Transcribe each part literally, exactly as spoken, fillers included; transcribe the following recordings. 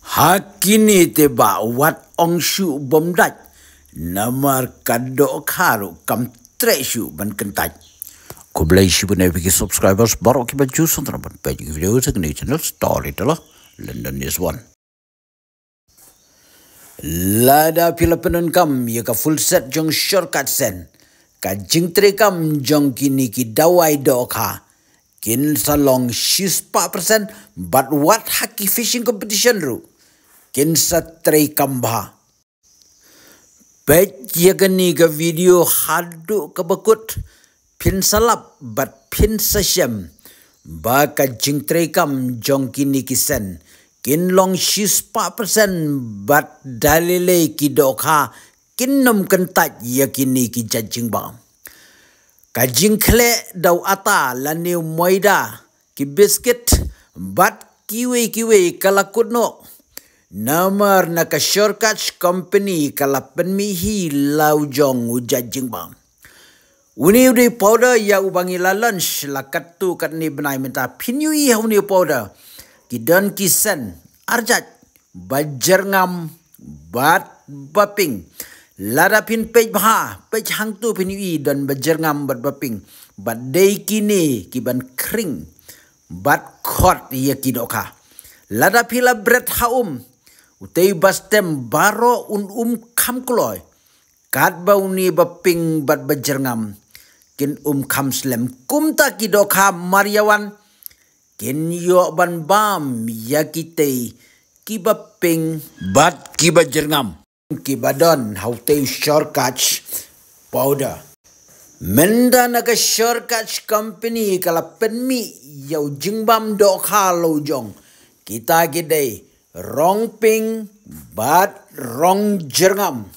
Ha kine te ba wat ong shuh bym dait. Namar ka dohkha ruh kam treh shuh ban kyntait. Khublei shibun ïa phi ki subscribers baroh kiba ju sngewtynnat ban peit ïa ki video ha kane ka channel Storyteller London News One. Lada phi la pyndonkam ïa ka full set jong shortcut sen, ka jingtreikam jong kine ki dawai dohkha kin sa long shispah percent, bad wat ha ki fishing competition ruh kin sa treikam bha. Peit ïa kane ka video haduh kaba kut, phin sa lap bad phin sa shem ba ka jingtreikam jong kine ki sen kin long shispah percent, bad da lei lei ki dohkha kin nym kyntait ïa kine ki jait jingbam. Ka jingkhleh da u ata lane u moida, ki biskit bad kiwei kiwei ka la kut noh. Namar na ka shortcut company ka la pynmih hi la u jong u jait jingbam. Une u dei u powder ïa uba ngi la launch la katto katne bnai mynta. Phin ïohi ha une u powder ki don ki sen arjait, ba jyrngam bad ba pink. Lada phin peit bha, peit hangto phin ïohi don ba jyrngam bad ba pink. Bad dei kine kiban khring bad khot ïa ki dohkha. Lada phi la bret ha um, utei ba stem baroh un um kham kloi. Katba une ba pink bad ba jyrngam kin um kham slem. Kumta ki dohkha mar ïawan kin ïoh ban bam ïa kitei kiba pink bad kiba jyrngam, kiba don ha utei u shortcut powder. Mynta na ka shortcut company ka la pynmih ïa u jingbam dohkha la u jong. Kita ki dei rong pink bad rong jyrngam.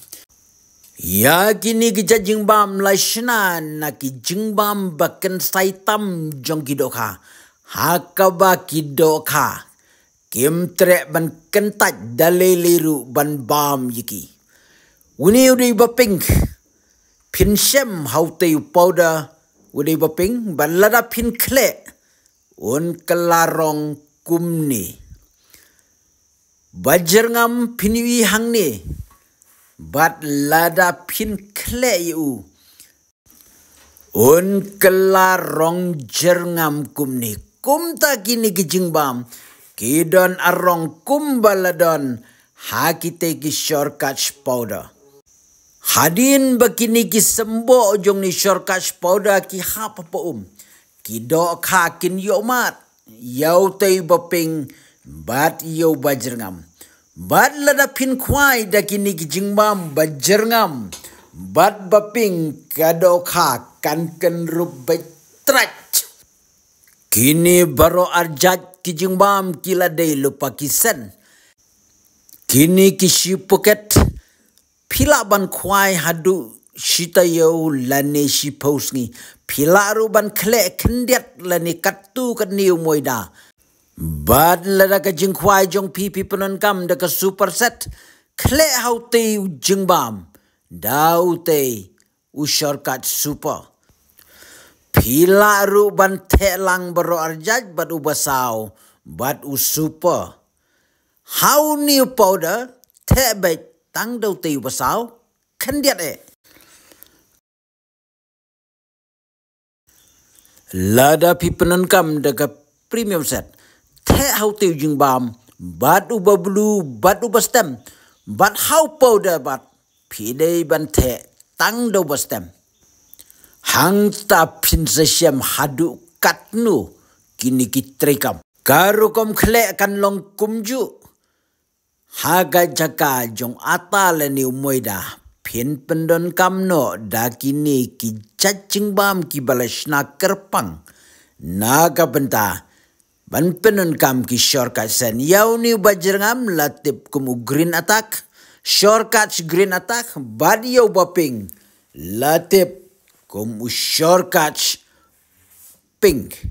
Ïa kine ki jait jingbam la shna na ki jingbam ba kynsai tam jong ki dohkha, ha kaba ki dohkha kim treh ban kyntait da lei lei ruh ban bam ïa ki. Une u dei ba pink, phin shem ha utei u powder u dei ba pink, bad lada phin khleh un kylla rong kumne. Ba jyrngam phin ïohi hangne, bad lada phin khleh ïa u un kylla rong jyrngam kumne. Kumta kine ki jingbam ki don arong kumba la don ha kitei ki shortcut powder. Hadien ba kine ki symboh jong une u shortcut powder ki hap hapoh um, ki dohkha kin ïoh mad ïa utei ba pink bad ïa u ba jyrngam. Bad lada phin khwai da kine ki jingbam ba jyrngam bad ba pink, ka dohkha kan kynrup beit trai. Kine baroh arjait ki jingbam ki la dei lypa ki sen. Kine ki shi packet, phi lah ban khwai haduh shi taïew lane shiphew sngi. Phi lah ruh ban khleh khyndiat lane katto katne u moida. Bad lada ka jingkhwai jong phi phi pyndonkam da ka super set, khleh ha utei u jingbam da utei u shortcut super. Phi lah ruh ban theh lang baroh arjait bad u basaw bad u super. Ha une u powder, theh beit tang da utei u basaw, khyndiat eh. Lada phi pyndonkam da ka premium set, theh ha utei u jingbam bad u ba blue bad u ba stem, bad ha u powder bad phi dei ban theh tang da u ba stem. Hangta phin sa shem haduh katno kine ki treikam. Ka rukom khleh kan long kumjuh. Ha ka jaka jong ata lane u moida, phin pyndonkam noh da kine ki jait jingbam kiba la shna kyrpang na ka bynta ban pyndonkam ki shortcut sen. Ïa une u ba jyrngam la tip kum u green attack, shortcut green attack, bad ïa u ba pink la tip kum u shortcut pink.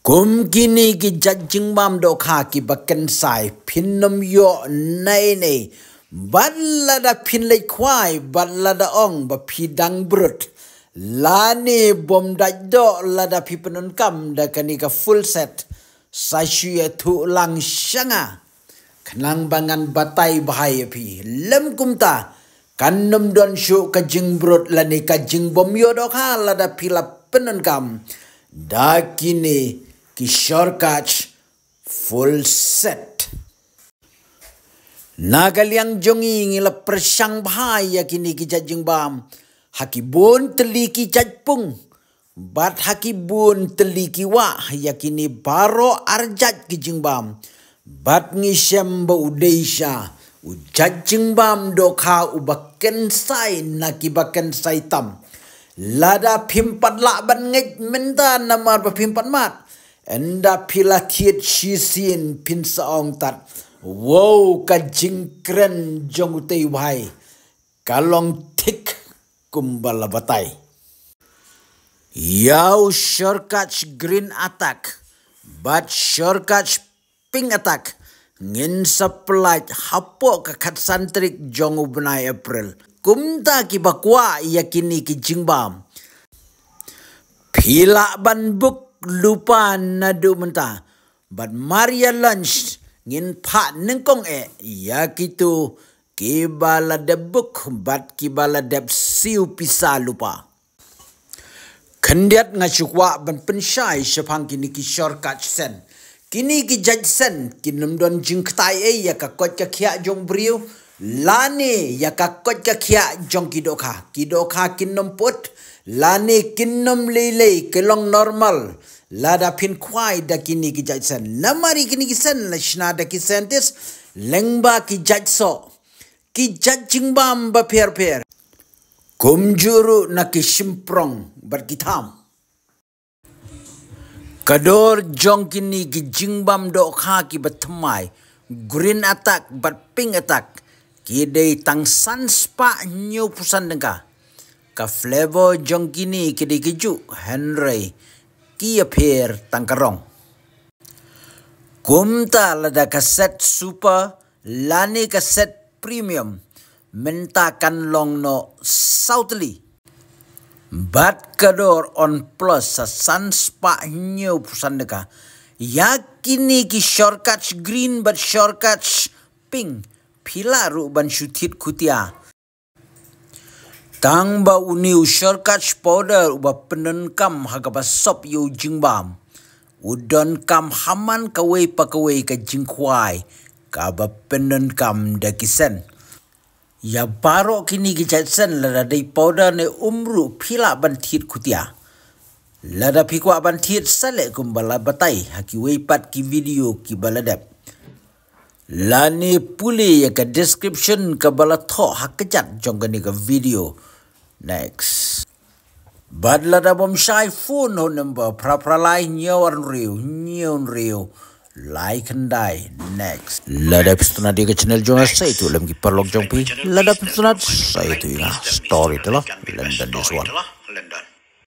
Kum kine ki jait jingbam dohkha kiba kynsai, phin nym ïoh naei naei. Bad lada phin leit khwai bad lada ong ba phi dang brut, lane bym dait doh lada phi pyndonkam da kane ka full set, sa shu ïathuh lang sha nga. khnang ba ngan batai bha ïa phi. Lym kumta, kan nym don shuh ka jingbrut lane ka jingbym ïoh dohkha lada phi la pyndonkam da kine ki shortcuts full set. Na ka liang jong ngi, ngi la pyrshang bha ïa kine ki jait jingbam ha ki bun tylli ki jait pung bad ha ki bun tylli ki wah, ïa kine baroh ar jait ki jingbam. Bad ngi shem ba u dei sha u jait jingbam dohkha uba kynsai na kiba kynsai tam. Lada phim pat lah ban ngeit mynta namar ba phim pat mad, ynda phi la thied shisien phin sa ong tad, wow, ka jingkren jong utei u bhai ka long thik kumba la batai. Ïa u shortcut green attack bad shortcut pink attack ngin sa pyllait hapoh ka khatsan tarik jong u bnai April. Kumta kiba kwah ïa kine ki jingbam, phi lah ban book lypa naduh mynta. Bad mar ïa launch ngin phah nyngkong eh ïa kito kiba la dep book bad kiba la dep siew pisa lypa. Khyndiat nga shu kwah ban pynshai shaphang kine ki shortcut sen. Kine ki jait sen kin ym don jingktai ei ïa ka koit ka khiah jong briew lane ïa ka koit ka khiah jong ki dohkha. Ki dohkha kin ym put lane kin ym lei lei, ki long normal lada phin khwai da kine ki jait sen. Namar ïa kine ki sen la shna da ki scientist lyngba ki jait soh, ki jait jingbam bapher pher, kumjuh ruh na ki shymprong bad ki tham. Ka dor jong kine ki jingbam dohkha kiba thymmai, green attack bad pink attack, ki dei tang san spah hynñiew phew san tyngka. Ka flavor jong kine ki dei kijuh, hynrei ki ïapher tang ka rong. Kumta lada ka set super lane ka set premium mynta kan long noh saw tylli. Bad ka dor yn plus sa san spah hynñiew phew san tyngka. Ïa kine ki shortcut green bad shortcut pink, phi lah ruh ban shu thied khutia. Tang ba une u shortcut powder uba pyndonkam ha kaba sop ïa u jingbam, u donkam ha man kawei pa kawei ka jingkhwai kaba pyndonkam da ki sen. Ïa baroh kine ki jait sen lada dei powder ne um ruh phi lah ban thied khutia. Lada phi kwah ban thied sa leh kumba la batai ha kiwei pat ki video kiba la dep. Lane pule ïa ka description kaba la thoh ha kjat jong kane ka video. Next. Bad lada bym shai, phone ha u number phra phra lai hynñiew ar hynriew hynñiew hynriew lai khyndai. Next. Lada phi sngewtynnat ïa ka channel jong nga, sa ïathuh lem ki paralok jong phi. Lada phi sngewtynnat, sa ïathuh ïa nga. Storyteller London is one.